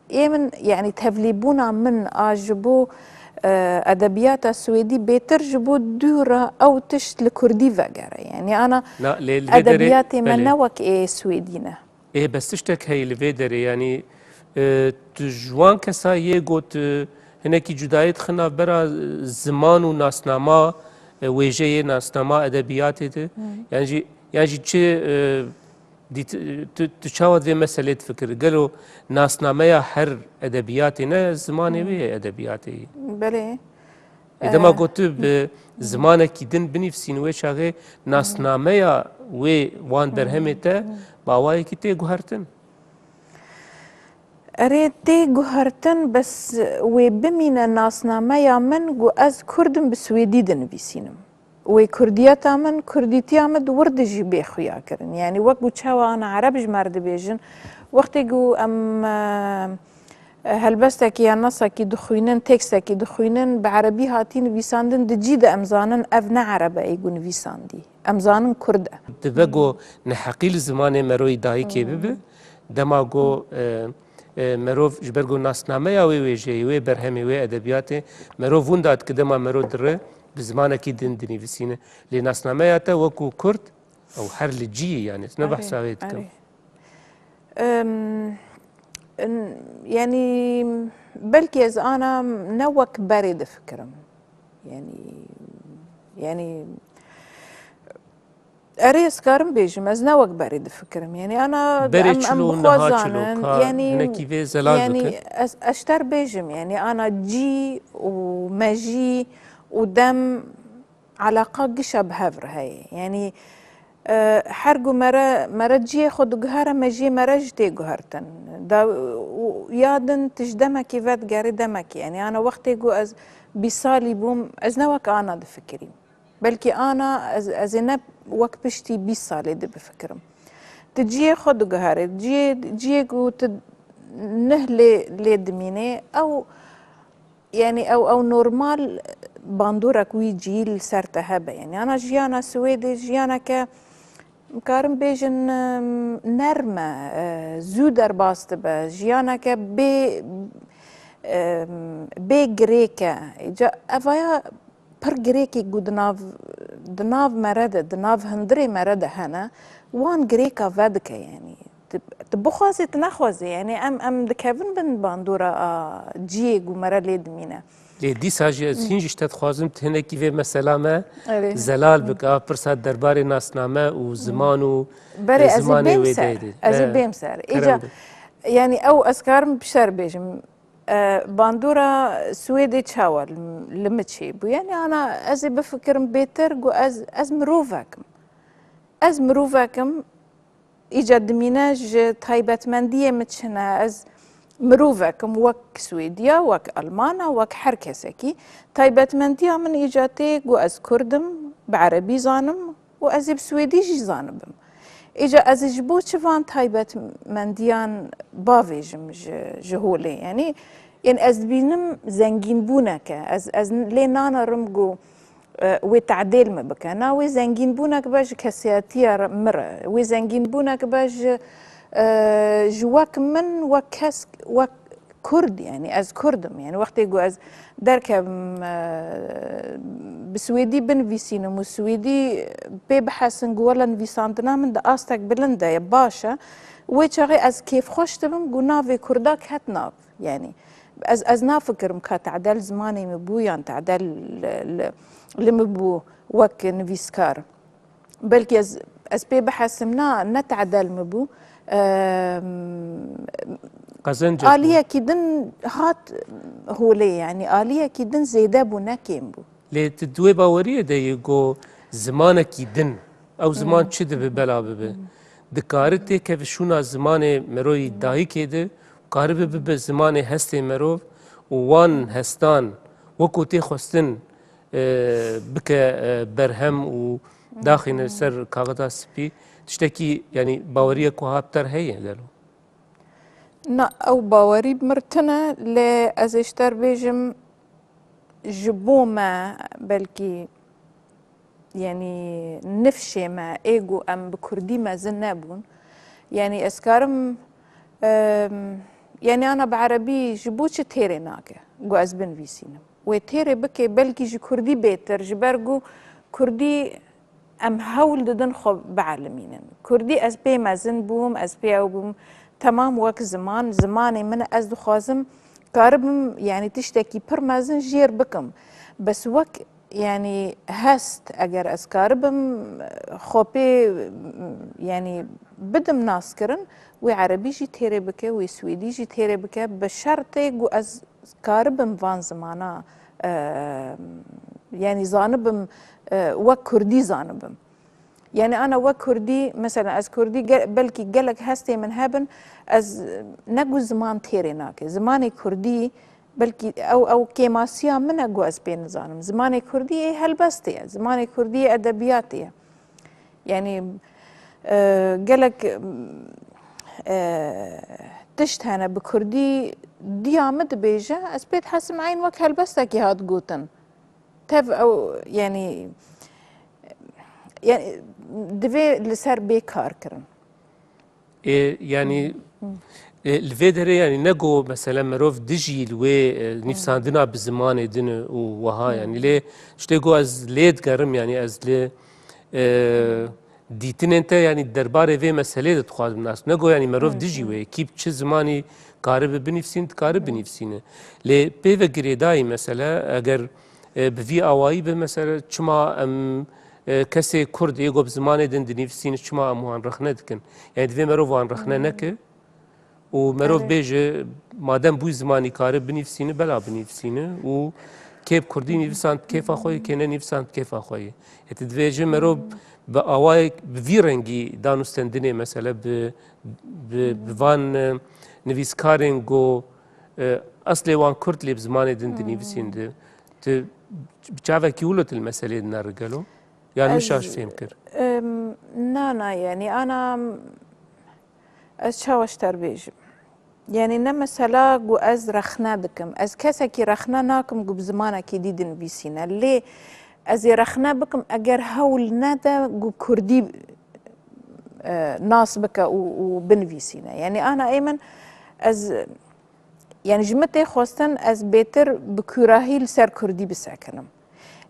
ê min, yanî tevlîbûna min a ji bo, e, edebiyata swêdî bêtir ji bo dû re ew tişt li kurdî vegere. Yanî ana Na, lê li vê derê, edebiyatê me belê. ne wek ê swêdî ne. Ê, bes tiştek heye li vê derê, yanî, e, tu ji wan kesa yê got, e, hinekî cudayê dixe navbera, e, ziman û nasnama, e, wêjeyê, nasnama edebiyatê de. Hmm. Yan jî, yan jî çi, e, dît-, tu, tu çawa di vê meselê difikirî? Gelo nasnameya her edebiyatê ne zimanê Hmm. wê edebiyatê ye? Belê. Ê, dema Eh. ku tu bi zimanekî din binivîsînî, wê çaxê nasnameya wê wan berhemê te bi awayekî tê guhertin. Erê, tê guhertin, bes wê bimîne nasnameya min ku ez kurd im, bi swêdî dinivîsînim. Wê kurdiyeta min, kurdîtiya min di wir de jî bê xuya kirin. Yanî wek ku çawa ana ereb ji me re dibêjin, wextê ku em, e, helbestekî ya nasekî dixwînin, tekstekî dixwînin, bi erebî hatî nivîsandin, di cî de em zanin ev ne ereb e, ê ku nivîsandî. Em zanin kurd e. Dibe ku neheqî li zimanê meroyî dayikê bibe, dema ku, e, e, merov ji ber ku nasnameya wê wêjeyê, wê berhemê, wê edebiyatê, merov winda dike dema merov dire bi zimanekî din dinivîsîne. Lê nasnameya te wekû kurd, ew her li cî ye, yanî, ez ne Erê, behsa wê dikim. erê. Em, n-, yanî, belkî ez ana ne wek berê difikirim. Yanî, yanî, erê, ez karim bêjim, ez ne wek berê difikirim. Yanî, ana Berê em, em çilo, bixwe niha çilo, zanin, ka yanî, hinekî vê zelal yanî, bikin. ez, ez ji te re bêjim, yanî, ana cî û mejî û dem Eleqa gişa bi hev re heye. Yanî, e, her ku mere, mere cihê xwe diguhere, mejiyê mere jî tê guhertin. Da, û ya din tu ji demekê vedigerî demekê. Yanî, ana wextê ku ez bîst salî bûm, ez ne wek ana difikirîm. Belkî ana ez, ez ê ne wek piştî bîst salê de bifikirim. Tu cihê xwe diguherî, cihê, cihê ku tu nih lê, lê dimînê, ew Yanî ew, ew normal bandorek wî cî li ser te hebe. Yanî ana jiyana Swêdê jiyaneke, karin bêjin, em, nerm e, e, zû derbas dibe. Jiyaneke bê, em, bê girêk e. Îca evaya pir girêkê ku di nav, di nav mere de, di nav hundirê mere de hene, wan girêka vedike, yanî. Tu, tu bixwazî, tu nexwazî, yanî em, em dikevin bin bandora a ciyê ku mere lê dimîne. Lê dîsa jî ez hîn jî ji te dixwazim, tu hinekî vê mesela me Erê. zelal bike, a pirsa derbarê nasname û ziman û, Berê, e, ez ê zimanê bêm wê ser, deyê. ez ê E, bêm ser. kerem Îca, bike. yanî ew ez karim bi şer bêjim, e, bandora Swêdê çawa li, li min çêbû? Yanî ana ez ê bifikirim bêtir ku ez, ez mirovek im. Ez mirovek im, Îca dimîne ji taybetmendiyê min çi ne? Ez mirovek im, wek Swêdiya, wek Elmana, wek her kesekî. Taybetmendiya min îca tê ku ez Kurd im, bi Erebî zanim û ez ê bi Swêdî jî zanibim. Îca ez ê ji bo çi van taybetmendiyan bavêjim ji, ji holê? Yanî, yên ez dibînim zengînbûnek e. Ez, ez lê nanerim ku e, wê tadêl min bike. Na, wê zengînbûnek be ji kesayetiya re, min re. Wê zengînbûnek be ji, e, ji wek min, wek kes, wek Kurd, yanî ez Kurd im. Yanî wextê ku ez derkevim, e, bi Swêdî binivîsînim û Swêdî pê bihesin ku wele nivîsandina min di astek bilind de ye, baş e. Wê çaxê ez kêfxweş dibim ku navê Kurda ket nav. Yanî ez, ez nafikirim ka tadel zimanê min bû yan tadel li, li, li min bû wek nivîskar. Belkî ez, ez pê bihesim na, ne tadel min bû. Em, Qezencek bû. Aliyekî din hat holê, yanî aliyekî din zêde bû, ne kêm bû. Lê tu di wê baweriyê de yî ku zimanekî din, ew ziman Hmm. çi dibe bela bibe, Hmm. dikare têkeve şûna zimanê mero yî dayikê de, karibe bibe zimanê hestê merov û wan hestan wekû tê xwestin, e, bike, e, berhem û daxîne ser kaxida spî. Tiştekî, yanî baweriyek wiha bi te re heye gelo? Na, ew bawerî bi mir tune, lê ez ê ji te re bêjim, ji bo me belkî, yanî nifşê me ê ku em bi kurdî mezin nebûn. Yanî ez karim, em, yanî ana bi erebî ji bo çi têrê nake ku ez binivîsînim? Wê têrê bike, belkî ji kurdî bêtir, ji ber ku kurdî em hewl didin xwe bielimînin. Kurdî ez pê mezin bûm, ez pê ew bûm. Temam wek ziman, zimanê min e, ez dixwazim karibim, yanî tiştekî pir mezin jêr bikim. Bes wek, yanî hest, eger ez karibim xwe pê, yanî bidim naskirin, wê erebî jî têrê bike, wê swêdî jî têrê bike, bi şertê ku ez karibim van zimana, e, yanî zanibim, e, wek kurdî zanibim. Yanî ana wek kurdî, mesela ez kurdî ge-, belkî gelek hestê min hebin, ez ne ku ziman têrê nake. Zimanê kurdî belkî ew, ew kêmasiya min e ku ez pê nizanim. Zimanê kurdî ê helbestê ye. Zimanê kurdî ê edebiyatê ye. Yanî, e, gelek, e, tişt hene bi kurdî diya min dibêje, ez pê dihesim eyn wek helbestekî hat gotin. Tev ew, yanî, yanî divê li ser bê kar kirin. Ê, yanî, Hmm. ê, li vê derê, yanî, ne go, mesela, merov dijî li wê, e, nîvsandina bi zimanê din û wiha, Hmm. yanî, lê tiştê go ez lê digerim, yanî, ez li, e, dîtinên te, yanî, derbarê vê meselê de dixwazim nas. Ne go, yanî, merov Hmm. dijî wê, kî bi çi zimanî karibe binîvsîn, dikare Hmm. binîvsîne. Lê pê ve girêdayî mesele, eger, e, bi vî awayî be, mesela, çima em, e, kesê Kurd ê go bi zimanê din dinîvsîne, çima em wan rexne dikin? Yanî divê merov wan rexne Hmm. neke û merov Evet. bêje, madem bû zimanî kare binîvsîne, bela binîvsîne û kê bi kurdî nîvisand kêfa xwe yê, kê nenîvisand kêfa xwe yê. Ê, tu divêje merov Hmm. bi awayek, bi vî rengî danûstendinê, mesele bi, bi, bi van, e, nivîskarên go, e, eslê wan Kurd lê bi zimanê din dinîvisîn Hmm. di. Tu bi çavekî wilo tu li meselê dinere gelo? Yan min Ez, şaş fêm kir? Em, na, na, yanî ana, ez çawa ji te re bêjim? Yanî ne mesela ku ez rexne dikim. Ez kesekî rexne nakim ku bi zimanekî dî dinivîsîne. Lê ez ê rexne bikim eger hewl nede ku kurdî, e, nas bike û, û binivîsîne. Yanî ana ê min, ez, yanî ji min tê xwestin ez bêtir bi kûrahî li ser kurdî bisekinim.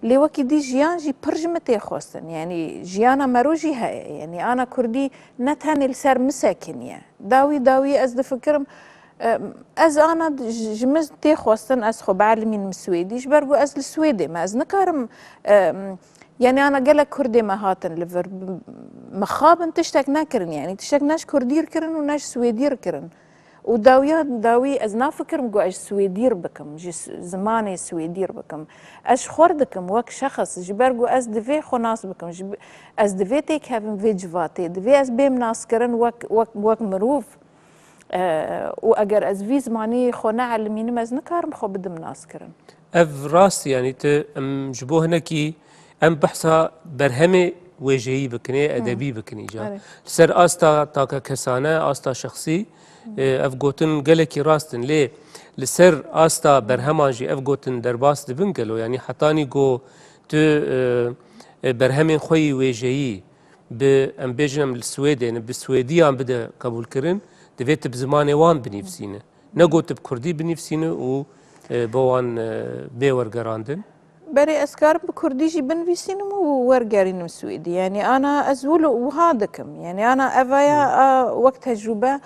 Lê wekî dî jiyan jî pir ji min tê xwestin. Yanî jiyana mero jî heye. Yanî ana kurdî ne tenê li ser min sekiniye. Dawî dawî ez difikirim, e, ez ana ji, ji min tê xwestin ez xwe bielmînim swêdî, ji ber ku ez li Swêdê me. Ez nikarim, e, yanî ana gelek kurdê me hatin li vir. Mixabin tiştek nekirin, yanî tiştek ne ji kurdî re kirin û ne ji swêdî re kirin. Û dawiya dawî ez nafikirim ku ez ji Swêdî re bikim, ji s-, zimanê Swêdî re bikim. Ez ji xwe re dikim wek şexs, ji ber ku ez divê xwe nas bikim, ji bi-, ez divê têkevim vê civatê, divê ez bêm naskirin wek, wek, wek mirov. E, û eger ez vî zimanî xwe neelimînim, ez nikarim xwe bidim naskirin. Ev rast e, yanî tu, em ji bo hinekî, em behsa berhemê wêjeyî bikinê, Hmm. edebî bikinî ca. Erê. Li ser asta takekesane, asta şexsî, Hmm. e, ev gotin gelekî rast in. Lê li ser asta berheman jî ev gotin derbas dibin gelo? Yanî hetanî ku tu, e, e, berhemên xwe yî wêjeyî bi, em bêjin, em li Swêdê ne, bi Swêdiyan bide qebûlkirin, divê tu bi zimanê wan binivîsîne. Ne ku tu bi Kurdî binivîsîne û, e, bo wan, e, bê wergerandin. Berê ez karim bi Kurdî jî binivîsînim û wergerînim Swêdî. Yanî ana ez wilo wiha dikim. Yanî ana evaya, Hmm. a, wek tecrûbe,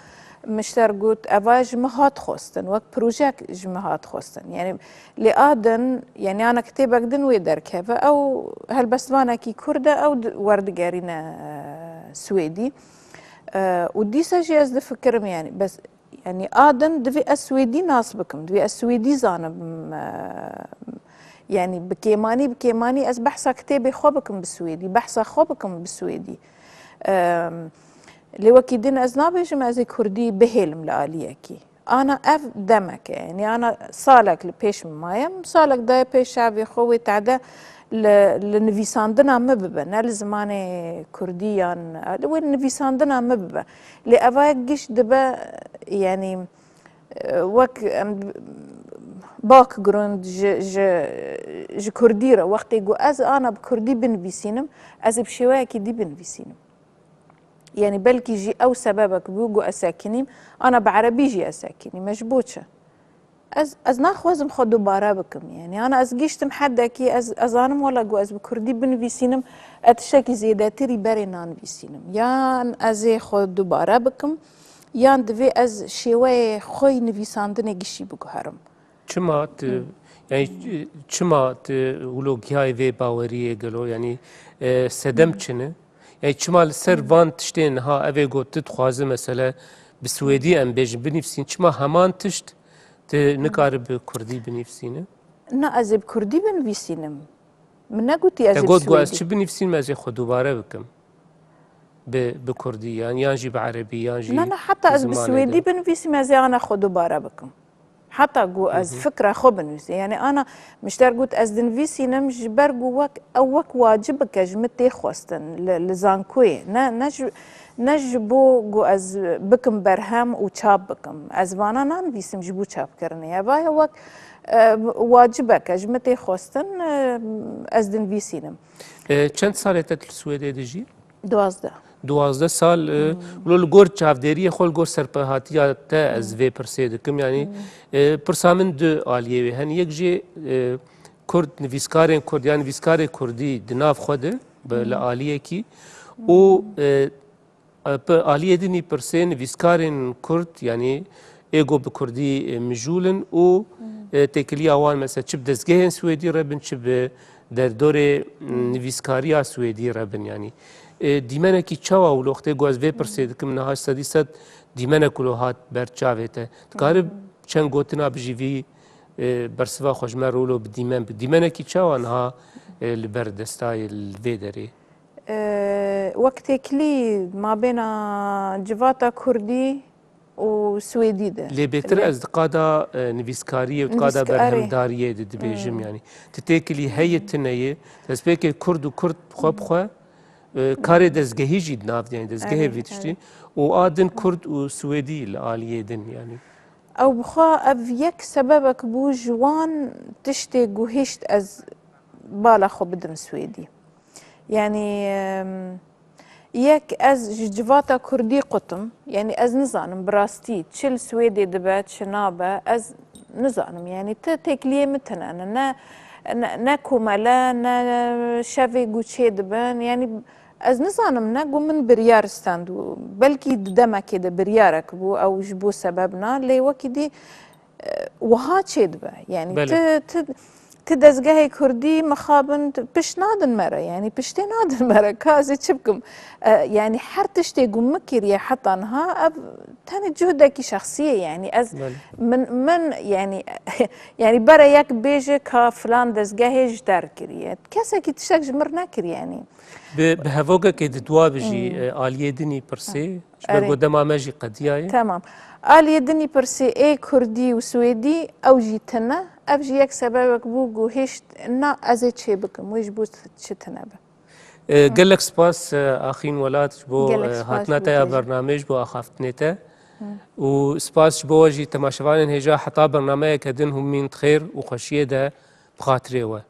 mişter got, evaya ji min hat xwestin. Wek projek ji min hat xwestin. Yanî lê a din, yanî ana kitêbek din wê derkeve, ew helbestvanekî Kurd e, ew di-, werdigerîne, e, Swêdî. E, û dîsa jî ez difikirim, yanî bes, yanî a din divê ez Swêdî nas bikim, divê ez Swêdî zanim, e, yanî bi kêmanî, bi kêmanî ez behsa kitêbê xwe bikim bi Swêdî, behsa xwe bikim bi Swêdî. E, lê wekî din ez nabêjim ez ê Kurdî bihêlim li aliyekî. Ana ev demek e. Yanî ana salek li pêş min maye. Salek daye pêş çavê xwe wê tade li, li nivîsandina min bibe, ne li zimanê Kurdî yan li wê nivîsandina min bibe. Lê eva yek giş dibe, yanî, e, wek em background ji, ji, ji Kurdî re. Wextê ku ez ana bi Kurdî binivîsînim, ez ê bi şêweyekî dî binivîsînim. Yanî belkî jî ew sebebek bû ku ez sekinîm, ana bi erebî jî ez sekinîm. Me ji bo çi? Ez, ez naxwazim xwe dubare bikim. Yanî ana ez giştim hedekî, ez, ez zanim wela ku ez bi kurdî binivîsînim, ez tiştekî zêdetirî berê nanivîsînim. Yan ez ê xwe dubare bikim, yan divê ez şêweyê xwe yî nivîsandinê gişî biguherim. Çima tu, Hı. yani, çima tu wilo gihayê vê baweriyê gelo? Yani, e, sedem Hı. çi ne? Yani, çima li ser Hı. van tiştên niha ev ê got tu dixwaze, mesela, bi swêdî em bêjin binivîsîn, çima heman tişt tu nikare bi kurdî binivîsîne? Na, ez ê bi kurdî binivîsînim. Min negotî ez Te ê bi got, got ez swêdî. çi binivîsînim, ez ê xwe dubare bikim. Bi, bi kurdî yan, yan jî bi erebî, yan jî Na, na, heta bi ez bi zimanê swêdî din. binivîsim, ez ê ana xwe dubare bikim. Heta ku ez Hı hı. fikra xwe binivîsim. Yani ana mişter got ez dinivîsînim ji ber ku wek, ew wek wacibek e ji min tê xwestin li, li zankoyê. Ne, ne ji, ne ji bo ku ez bikim berhem û çap bikim. Ez vana nanivîsim ji bo çapkirinê. Ev aya wek, e, wacibek e ji min tê xwestin, e, ez dinivîsînim. E, çend salê te tu li Swêdê dijî? Duwazdeh. Duwazdeh sal, e, Hmm. wilo li gor çavdêriyê xwe, li gor serpehatiya te ez Hmm. vê pirsê dikim. Yani, Hmm. e, pirsa min du aliyê wê hene. Yek jî, e, Kurd, nivîskarên Kurd, yani nivîskarê Kurdî di nav xwe de, bi, Hmm. li aliyekî. Hmm. Û, e, e, bi aliyê din î pirsê nivîskarên Kurd, yani ê ku bi Kurdî, e, mijûl in û, Hmm. e, têkiliya wan, mesela, çi bi dezgehên Swêdî re bin, çi bi derdorê, Hmm. nivîskariya Swêdî re bin, yani. E, dîmenekî çawa wilo, wextê ku ez vê pirsê Hmm. dikim, niha sedî sed dîmenek wilo hat ber çavê te. Dikare Hmm. çend gotina bijî vî, e, bersiva xwe ji me re wilo bi dîmen bi. Dîmenekî çawa niha, e, li ber destayê li vê derê? E, wek têkilî mabêna civata Kurdî û Swêdî de. Lê bêtir Lê ez di qada, e, nivîskariyê û di qada Nivîsk-, erê. berhemdariyê de dibêjim, Hmm. yani. Ti têkilî heye, Hmm. tune ye. Destpêkê Kurd û Kurd xwe bi xwe, e, karê dezgehî jî di nav de, yani dezgehê Erê, vî tiştî. erê. Û a din Kurd û Swêdî li aliyê din, yani. Ew bi xwe ev yek sebebek bû ji wan tiştê ku hişt ez bala xwe bidim Swêdî. Yani, em, yek ez ji civata Kurdî qutim. Yani ez nizanim bi rastî çi li Swêdê dibe, çi nabe. Ez nizanim. Yani ti têkiliyê min tune ne. Ne, ne, ne komele, ne şevê ku çê dibin. Yani ez nizanim ne ku min biryar stend û belkî di demekê de biryarek bû, ew ji bo sebeb na. Lê wekî dî, e, wiha çê dibe. Yani Belê. ti, ti, Ti dezgehê kurdî mixabin pişt nadin me re, yanî piştê nadin me re, ka ez ê çi bikim? E, yanî her tiştê ku min kiriye heta niha, ev tenê cuhdekî şexsî ye, yanî ez, Belê. min, min, yanî, yanî bere yek bêje ka filan dezgehê ji te re kiriye. Kesekî tiştek ji min re nekir, yanî. Bi, bi hevogekê di dua bijî, e, aliyê dinî pirsê, ji ber Erê. ku dema me jî qediyaye. Tamam. Aliyê dinî pirsê ê kurdî û swêdî, ew jî tune. Ev jî yek sebebek bû ku hêşt na ez ê çê bikim, wê ji bo çi tune be. E, gelek spas, e, Axîn Welat, ji bo, Gelek e, spas hatina ji te bo ya te jî. bernameyê, ji bo axaftinê te. Û spas ji bo we jî temaşevanên hêja, heta bernameyeke din hûn mîn di xêr û xweşiyê de bi xatirê we.